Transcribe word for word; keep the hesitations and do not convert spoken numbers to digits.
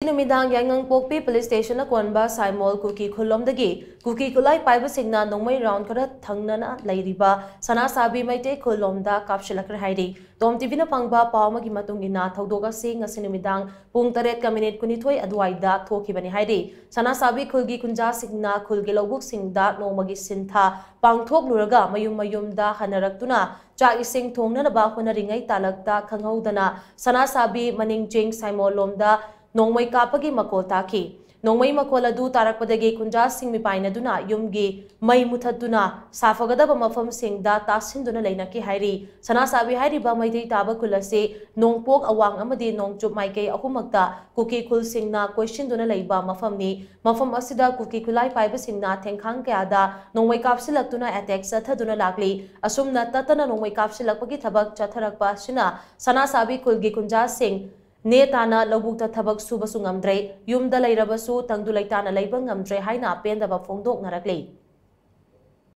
ꯅꯨꯃꯤꯗꯥꯡ ꯌꯥꯏꯉꯪꯄꯣꯛꯄꯤ ꯄꯨꯂꯤꯁ ꯁ꯭ꯇꯦꯁꯟꯅ ꯀꯣꯟꯕ ꯁꯥꯏꯃꯣꯜ ꯀꯨꯀꯤ ꯈꯨꯜꯂꯣꯝꯗꯒꯤ ꯀꯨꯀꯤ ꯈꯨꯠꯂꯥꯏ ꯄꯥꯏꯕꯁꯤꯡꯅ ꯅꯣꯡꯃꯩ ꯔꯥꯎꯟ ꯈꯔ ꯊꯪꯅꯅ ꯂꯩꯔꯤꯕ ꯁꯅꯥꯁꯥꯕꯤ ꯃꯩꯇꯩ ꯈꯨꯜꯂꯣꯝꯗ ꯀꯥꯞꯁꯤꯜꯂꯛꯈ꯭ꯔꯦ ꯍꯥꯏꯔꯤ꯫ ꯇꯣꯝ ꯇꯤꯚꯤꯅ ꯐꯪꯕ ꯄꯥꯎ ꯑꯃꯒꯤ ꯃꯇꯨꯡ ꯏꯟꯅ, ꯊꯧꯗꯣꯛ ꯑꯁꯤ ꯉꯁꯤ ꯅꯨꯃꯤꯗꯥꯡ ꯄꯨꯡ ꯇꯔꯦꯠꯀ ꯃꯤꯅꯤꯠ ꯀꯨꯟꯅꯤꯊꯣꯏ ꯑꯗꯨꯋꯥꯏꯗ ꯊꯣꯛꯈꯤꯕꯅꯤ ꯍꯥꯏꯔꯤ꯫ ꯁꯅꯥꯁꯥꯕꯤ ꯈꯨꯜꯒꯤ ꯈꯨꯟꯖꯥꯁꯤꯡꯅ ꯈꯨꯜꯒꯤ ꯂꯧꯕꯨꯛꯁꯤꯡꯗ ꯅꯣꯡꯃꯒꯤ ꯁꯤꯟꯊꯥ ꯄꯥꯡꯊꯣꯛꯂꯨꯔꯒ ꯃꯌꯨꯝ ꯃꯌꯨꯝꯗ ꯍꯟꯅꯔꯛꯇꯨꯅ ꯆꯥꯛ ꯏꯁꯤꯡ ꯊꯣꯡꯅꯅꯕ ꯍꯣꯠꯅꯔꯤꯉꯩ ꯇꯥꯂꯛꯇ ꯈꯪꯍꯧꯗꯅ ꯁꯅꯥꯁꯥꯕꯤ ꯃꯅꯤꯡ ꯆꯤꯡ ꯁꯥꯏꯃꯣꯜꯂꯣꯝꯗ ꯅꯣꯡꯃꯩ ꯀꯥꯞꯄꯒꯤ ꯃꯈꯣꯜ ꯇꯥꯈꯤ꯫ ꯅꯣꯡꯃꯩ ꯃꯈꯣꯜ ꯑꯗꯨ ꯇꯥꯔꯛꯄꯗꯒꯤ ꯈꯨꯟꯖꯥꯁꯤꯡ ꯃꯤꯄꯥꯏꯅꯗꯨꯅ ꯌꯨꯝꯒꯤ ꯃꯩ ꯃꯨꯊꯠꯇꯨꯅ ꯁꯥꯐꯒꯗꯕ ꯃꯐꯝꯁꯤꯡꯗ ꯇꯥꯁꯤꯟꯗꯨꯅ ꯂꯩꯅꯈꯤ ꯍꯥꯏꯔꯤ꯫ ꯁꯅꯥꯁꯥꯕꯤ ꯍꯥꯏꯔꯤꯕ ꯃꯩꯇꯩ ꯇꯥꯕ ꯈꯨꯜ ꯑꯁꯤ ꯅꯣꯡꯄꯣꯛ, ꯑꯋꯥꯡ ꯑꯃꯗꯤ ꯅꯣꯡꯆꯨꯞ ꯃꯥꯏꯀꯩ ꯑꯍꯨꯝꯃꯛꯇ ꯀꯨꯀꯤ ꯈꯨꯜꯁꯤꯡꯅ ꯀꯣꯏꯁꯤꯟꯗꯨꯅ ꯂꯩꯕ ꯃꯐꯝꯅꯤ꯫ ꯃꯐꯝ ꯑꯁꯤꯗ ꯀꯨꯀꯤ ꯈꯨꯠꯂꯥꯏ ꯄꯥꯏꯕꯁꯤꯡꯅ ꯊꯦꯡꯈꯥꯡ ꯀꯌꯥꯗ ꯅꯣꯡꯃꯩ ꯀꯥꯞꯁꯤꯜꯂꯛꯇꯨꯅ ꯑꯦꯇꯦꯛ ꯆꯠꯊꯗꯨꯅ ꯂꯥꯛꯂꯤ꯫ ꯑꯁꯨꯝꯅ ꯇꯠꯇꯅ ꯅꯣꯡꯃꯩ ꯀꯥꯞꯁꯤꯜꯂꯛꯄꯒꯤ ꯊꯕꯛ ꯆꯠꯊꯔꯛꯄ ꯑꯁꯤꯅ ꯁꯅꯥꯁꯥꯕꯤ ꯈꯨꯜꯒꯤ ꯈꯨꯟꯖꯥꯁꯤꯡ ꯅꯦ ꯇꯥꯅ ꯂꯧꯕꯨꯛꯇ ꯊꯕꯛ ꯁꯨꯕꯁꯨ ꯉꯝꯗ꯭ꯔꯦ, ꯌꯨꯝꯗ ꯂꯩꯔꯕꯁꯨ ꯇꯪꯗꯨ ꯂꯩꯇꯥꯅ ꯂꯩꯕ ꯉꯝꯗ꯭ꯔꯦ ꯍꯥꯏꯅ ꯄꯦꯟꯗꯕ ꯐꯣꯡꯗꯣꯛꯅꯔꯛꯂꯤ꯫